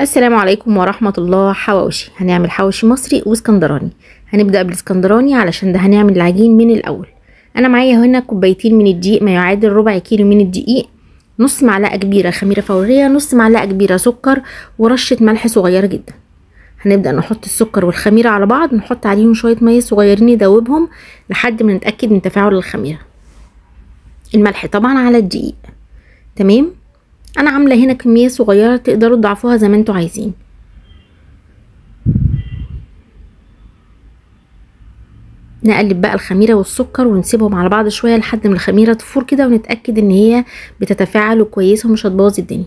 السلام عليكم ورحمة الله. حواوشي، هنعمل حواوشي مصري واسكندراني. هنبدأ بالاسكندراني علشان ده هنعمل العجين من الأول. أنا معايا هنا كوبايتين من الدقيق، ما يعادل ربع كيلو من الدقيق، نص معلقة كبيرة خميرة فورية، نص معلقة كبيرة سكر، ورشة ملح صغيرة جدا. هنبدأ نحط السكر والخميرة على بعض، نحط عليهم شوية مية صغيرين ندوبهم لحد ما نتأكد من تفاعل الخميرة. الملح طبعا على الدقيق، تمام. انا عامله هنا كمية صغيرة، تقدروا تضعفوها زي ما انتوا عايزين. نقلب بقى الخميره والسكر ونسيبهم على بعض شوية لحد ما الخميره تفور كده، ونتاكد ان هي بتتفاعل وكويسة ومش هتبوظ الدنيا.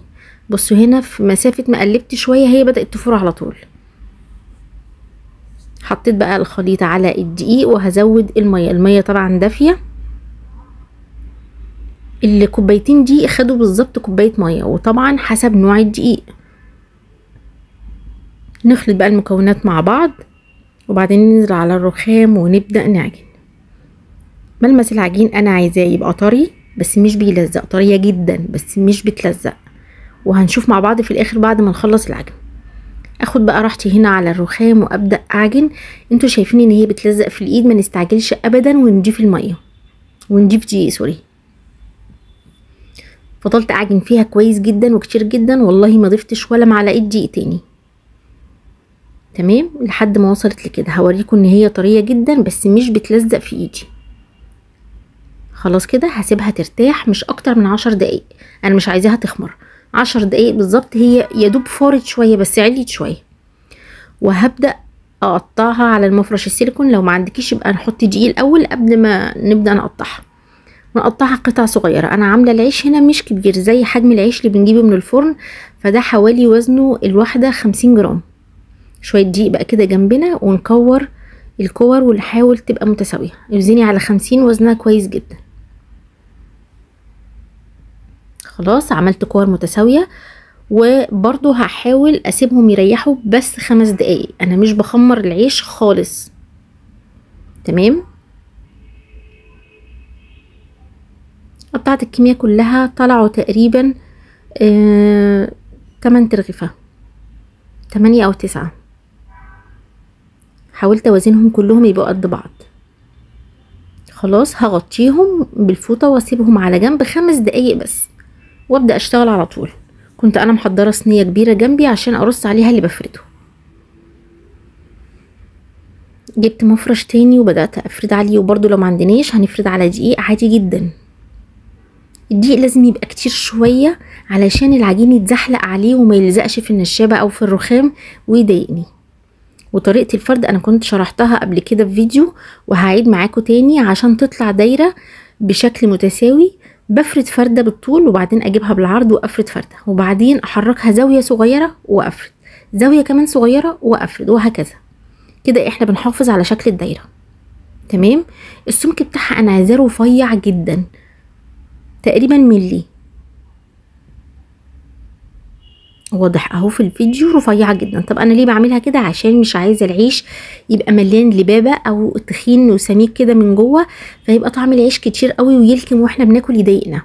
بصوا هنا في مسافة ما قلبت شوية هي بدات تفور على طول. حطيت بقى الخليط على الدقيق وهزود المية. المية طبعا دافيه. الكوبايتين دي خدوا بالظبط كوباية مية، وطبعا حسب نوع الدقيق. نخلط بقى المكونات مع بعض، وبعدين ننزل على الرخام ونبدا نعجن. ملمس العجين انا عايزاه يبقى طري بس مش بيلزق، طرية جدا بس مش بتلزق، وهنشوف مع بعض في الاخر بعد ما نخلص العجن. اخد بقى راحتي هنا على الرخام وابدا اعجن. انتوا شايفين ان هي بتلزق في الايد، ما نستعجلش ابدا ونضيف المية ونضيف دقيق sorry. فضلت اعجن فيها كويس جدا وكتير جدا، والله ما ضفتش ولا معلقه دقيق تاني، تمام، لحد ما وصلت لكده. هوريكم ان هي طرية جدا بس مش بتلزق في ايدي. خلاص كده هسيبها ترتاح مش اكتر من 10 دقايق، انا مش عايزاها تخمر، 10 دقايق بالظبط. هي يدوب فارت شوية بس عليت شوية. وهبدا اقطعها على المفرش السيليكون. لو ما عندكيش يبقى نحط دقيق الاول قبل ما نبدا نقطعها. نقطعها قطع صغيرة. انا عامله العيش هنا مش كبير زي حجم العيش اللي بنجيبه من الفرن، فده حوالي وزنه الواحدة 50 جرام. شوية دقيق بقى كده جنبنا، ونكور الكور ونحاول تبقى متساوية. اوزني على 50، وزنها كويس جدا. خلاص عملت كور متساوية، وبرضو هحاول اسيبهم يريحوا بس 5 دقايق. انا مش بخمر العيش خالص، تمام. قطعت الكمية كلها، طلعوا تقريبا 8 ترغيفة، 8 أو 9. حاولت اوزنهم كلهم يبقوا قد بعض. خلاص هغطيهم بالفوطة واسيبهم على جنب 5 دقايق بس، وابدأ اشتغل على طول. كنت انا محضرة صينية كبيرة جنبي عشان ارص عليها اللي بفرده. جبت مفرش تاني وبدأت افرد عليه، وبرده لو ما عندناش هنفرد على دقيق عادي جدا. الدقيق لازم يبقى كتير شوية علشان العجين يتزحلق عليه وما يلزقش في النشابة او في الرخام ويضايقني. وطريقة الفرد انا كنت شرحتها قبل كده في فيديو، وهعيد معاكم تاني عشان تطلع دايرة بشكل متساوي. بفرد فردة بالطول وبعدين اجيبها بالعرض وافرد فردة، وبعدين احركها زاوية صغيرة وافرد زاوية كمان صغيرة وافرد، وهكذا. كده احنا بنحافظ على شكل الدايرة، تمام. السمك بتاعها انا عايزاه رفيع جدا، تقريبا ملي، واضح اهو في الفيديو، رفيعة جدا. طب انا ليه بعملها كده؟ عشان مش عايزه العيش يبقى مليان لبابه او تخين وسميك كده من جوه، فيبقى طعم العيش كتير قوي ويلكم واحنا بناكل يضايقنا.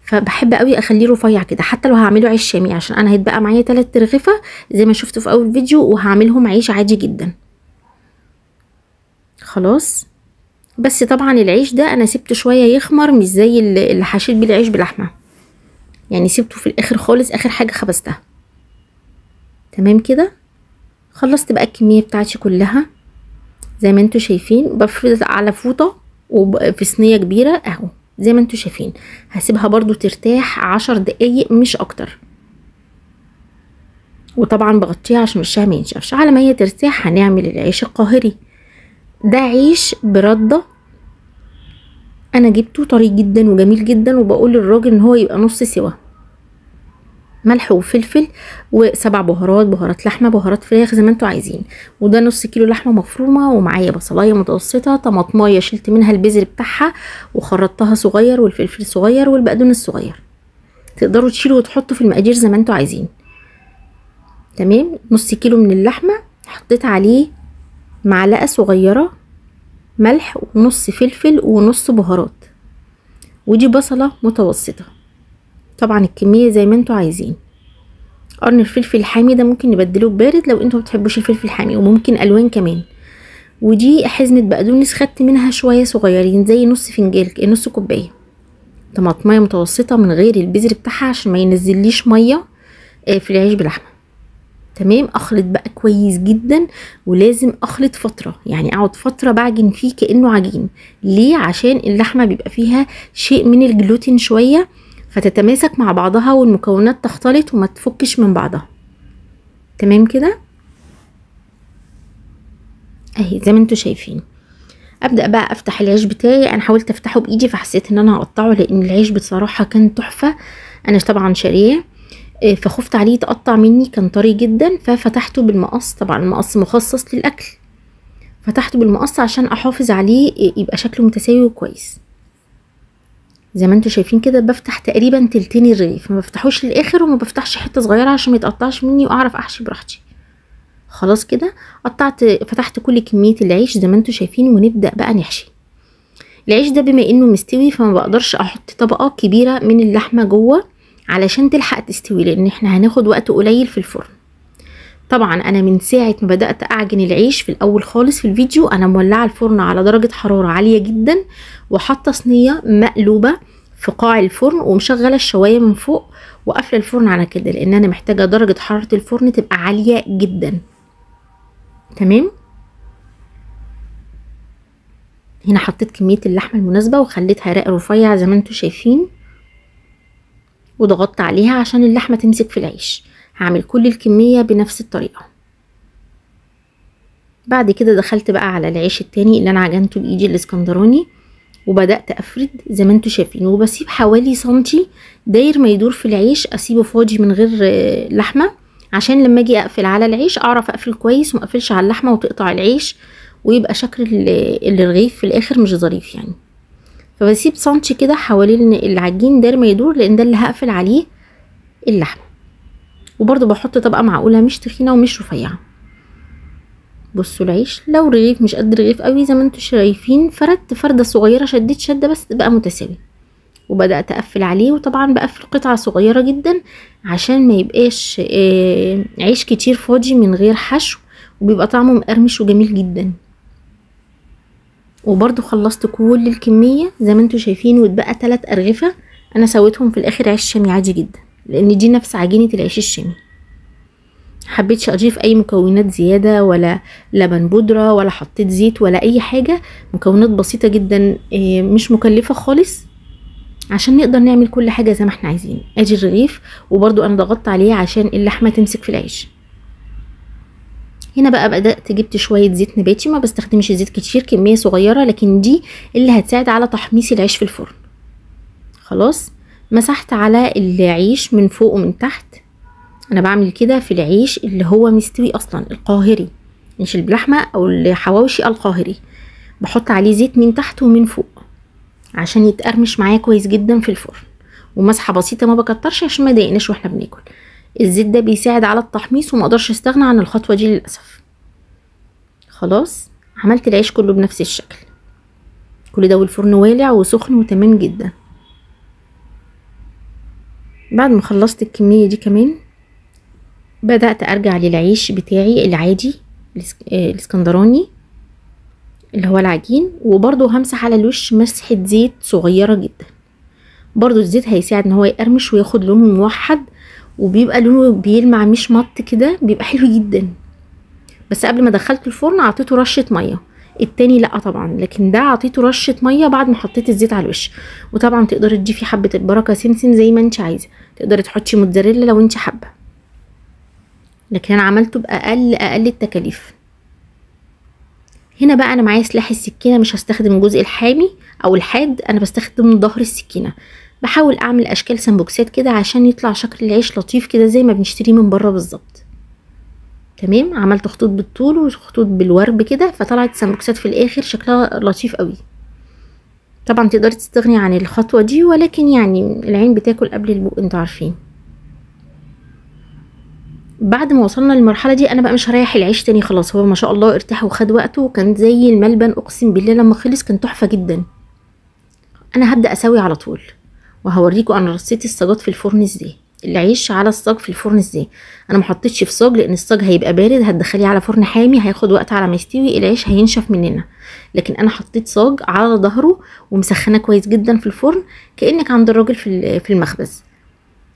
فبحب قوي اخليه رفيع كده، حتى لو هعمله عيش شامي، عشان انا هيتبقى معايا 3 ترغيفه زي ما شفتوا في اول فيديو، وهعملهم عيش عادي جدا. خلاص، بس طبعا العيش ده انا سبته شوية يخمر، مش زي اللي حشيت بيه العيش بلحمه، يعني سبته في الاخر خالص، اخر حاجة خبزتها. تمام كده خلصت بقى الكمية بتاعتي كلها زي ما انتوا شايفين. بفرد على فوطه وفي صينية كبيرة اهو زي ما انتوا شايفين. هسيبها برضو ترتاح 10 دقايق مش اكتر، وطبعا بغطيها عشان وشها ما ينشفش. على ما هي ترتاح هنعمل العيش القاهري. ده عيش برده انا جبته طري جدا وجميل جدا، وبقول للراجل ان هو يبقى نص سوا، ملح وفلفل و7 بهارات، بهارات لحمه، بهارات فراخ، زي ما انتوا عايزين. وده نص كيلو لحمه مفرومه، ومعايا بصلايه متوسطه، طماطمايه شلت منها البذر بتاعها وخرطتها صغير، والفلفل صغير، والبقدونس الصغير. تقدروا تشيلوا وتحطوا في المقادير زي ما انتوا عايزين، تمام. نص كيلو من اللحمة حطيت عليه معلقه صغيرة ملح ونص فلفل ونص بهارات، ودي بصلة متوسطة. طبعا الكمية زي ما انتوا عايزين. قرن الفلفل الحامي ده ممكن نبدله ببارد لو انتوا ما بتحبوش الفلفل الحامي، وممكن الوان كمان. ودي حزمه بقدونس خدت منها شوية صغيرين زي نص فنجان نص كوباية. طماطميه متوسطه من غير البذر بتاعها عشان ما ينزليش مية في العيش باللحمه. تمام. اخلط بقى كويس جدا، ولازم اخلط فترة، يعني اقعد فترة بعجن فيه كانه عجين. ليه؟ عشان اللحمة بيبقى فيها شيء من الجلوتين شوية، فتتماسك مع بعضها والمكونات تختلط وما تفكش من بعضها. تمام كده اهي زي ما انتوا شايفين. ابدا بقى افتح العيش بتاعي. انا حاولت افتحه بايدي فحسيت ان انا هقطعه، لان العيش بصراحة كان تحفة. انا طبعا شاريه فخفت عليه يتقطع مني، كان طري جدا، ففتحته بالمقص. طبعا المقص مخصص للاكل، فتحته بالمقص عشان احافظ عليه يبقى شكله متساوي وكويس. زي ما انتوا شايفين كده بفتح تقريبا تلتين الرغيف، ما بفتحوش للاخر وما بفتحش حتة صغيرة عشان ما يتقطعش مني واعرف احشي براحتي. خلاص كده قطعت فتحت كل كمية العيش زي ما انتوا شايفين. ونبدا بقى نحشي العيش ده. بما انه مستوي فما بقدرش احط طبقه كبيرة من اللحمة جوه علشان تلحق تستوي، لان احنا هناخد وقت قليل في الفرن. طبعا انا من ساعة ما بدات اعجن العيش في الاول خالص في الفيديو انا مولعه الفرن على درجه حرارة عالية جدا، وحاطه صينية مقلوبة في قاع الفرن، ومشغله الشوايه من فوق، وقافله الفرن على كده، لان انا محتاجه درجه حرارة الفرن تبقى عالية جدا. تمام. هنا حطيت كمية اللحمة المناسبة وخليتها رق رفيع زي ما انتم شايفين، وضغطت عليها عشان اللحمة تمسك في العيش. هعمل كل الكمية بنفس الطريقة. بعد كده دخلت بقى على العيش التاني اللي انا عجنته بايدي الاسكندراني، وبدات افرد زي ما انتم شايفين، وبسيب حوالي سنتي داير ما يدور في العيش، اسيبه فاضي من غير لحمه عشان لما اجي اقفل على العيش اعرف اقفل كويس وما اقفلش على اللحمة وتقطع العيش ويبقى شكل الرغيف في الاخر مش ظريف يعني. فبسيب سنتي كده حوالين العجين داير ما يدور، لان ده اللي هقفل عليه اللحمة. وبرده بحط طبقه معقولة مش تخينة ومش رفيعة. بصوا العيش لو رغيف مش قد رغيف قوي زي ما انتم شايفين، فردت فرده صغيرة، شديت شده بس بقى متساوي، وبدات اقفل عليه. وطبعا بقفل قطعه صغيرة جدا عشان ما يبقاش عيش كتير فاضي من غير حشو، وبيبقى طعمه مقرمش وجميل جدا. وبرده خلصت كل الكمية زي ما انتم شايفين، واتبقى 3 ارغفه انا سويتهم في الاخر عيش شامي عادي جدا، لان دي نفس عجينه العيش الشامي. حبيتش اضيف اي مكونات زيادة، ولا لبن بودره، ولا حطيت زيت، ولا اي حاجة. مكونات بسيطة جدا مش مكلفة خالص، عشان نقدر نعمل كل حاجة زي ما احنا عايزين. ادي الرغيف، وبرده انا ضغطت عليه عشان اللحمة تمسك في العيش. هنا بقى بدات جبت شوية زيت نباتي، ما بستخدمش زيت كتير، كمية صغيرة، لكن دي اللي هتساعد على تحميص العيش في الفرن. خلاص مسحت على العيش من فوق ومن تحت. انا بعمل كده في العيش اللي هو مستوي اصلا القاهري، مش باللحمه او الحواوشي القاهري، بحط عليه زيت من تحت ومن فوق عشان يتقرمش معايا كويس جدا في الفرن. ومسحه بسيطة ما بكترش عشان ما يضايقناش واحنا بناكل. الزيت ده بيساعد على التحميص وما اقدرش استغنى عن الخطوة دي للاسف. خلاص عملت العيش كله بنفس الشكل، كل ده والفرن والع وسخن وتمام جدا. بعد ما خلصت الكمية دي كمان بدات ارجع للعيش بتاعي العادي الاسكندراني اللي هو العجين، وبرده همسح على الوش مسحه زيت صغيرة جدا. برده الزيت هيساعد ان هو يقرمش وياخد لون موحد، وبيبقى لونه بيلمع مش مط كده، بيبقى حلو جدا. بس قبل ما دخلته الفرن عطيته رشه مية، التاني لا طبعا، لكن ده عطيته رشه مية بعد ما حطيت الزيت على الوش. وطبعا تقدري تضيفي حبه البركة سمسم زي ما انت عايزه، تقدري تحطي موتزاريلا لو انت حابة، لكن انا عملته باقل اقل التكاليف. هنا بقى انا معايا سلاح السكينة، مش هستخدم الجزء الحامي او الحاد، انا بستخدم ظهر السكينة. بحاول اعمل اشكال سمبوكسات كده عشان يطلع شكل العيش لطيف كده زي ما بنشتريه من بره بالظبط. تمام، عملت خطوط بالطول وخطوط بالورب كده، فطلعت سمبوكسات في الاخر شكلها لطيف قوي. طبعا تقدري تستغني عن الخطوة دي، ولكن يعني العين بتاكل قبل البوق، انتوا عارفين. بعد ما وصلنا للمرحلة دي انا بقى مش هريح العيش تاني خلاص، هو ما شاء الله ارتاح وخد وقته وكان زي الملبن، اقسم بالله لما خلص كان تحفة جدا. انا هبدا اسوي على طول وهوريكم انا رصيت الصاجات في الفرن ازاي. العيش على الصاج في الفرن ازاي. انا ما حطيتش في صاج لان الصاج هيبقى بارد، هتدخليه على فرن حامي هياخد وقت على ما يستوي، العيش هينشف مننا. لكن انا حطيت صاج على ظهره ومسخنه كويس جدا في الفرن كانك عند الراجل في المخبز،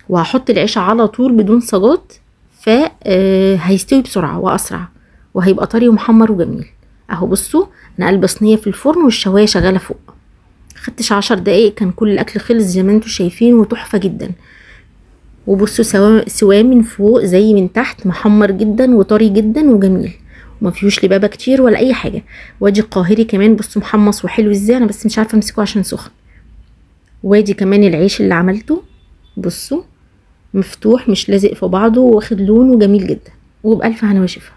وهحط العيش على طول بدون صاجات، فهيستوي بسرعة واسرع وهيبقى طري ومحمر وجميل. اهو بصوا انا قلبه صينية في الفرن والشوايه شغالة فوق، خدتش 10 دقايق كان كل الاكل خلص زي ما انتم شايفين، وتحفه جدا. وبصوا سواه من فوق زي من تحت، محمر جدا وطري جدا وجميل، وما فيهوش لبابه كتير ولا اي حاجة. وادي القاهري كمان بصوا محمص وحلو ازاي، انا بس مش عارفه امسكه عشان سخن. وادي كمان العيش اللي عملته بصوا مفتوح مش لازق في بعضه، واخد لونه جميل جدا، وبألف هنا وشفا.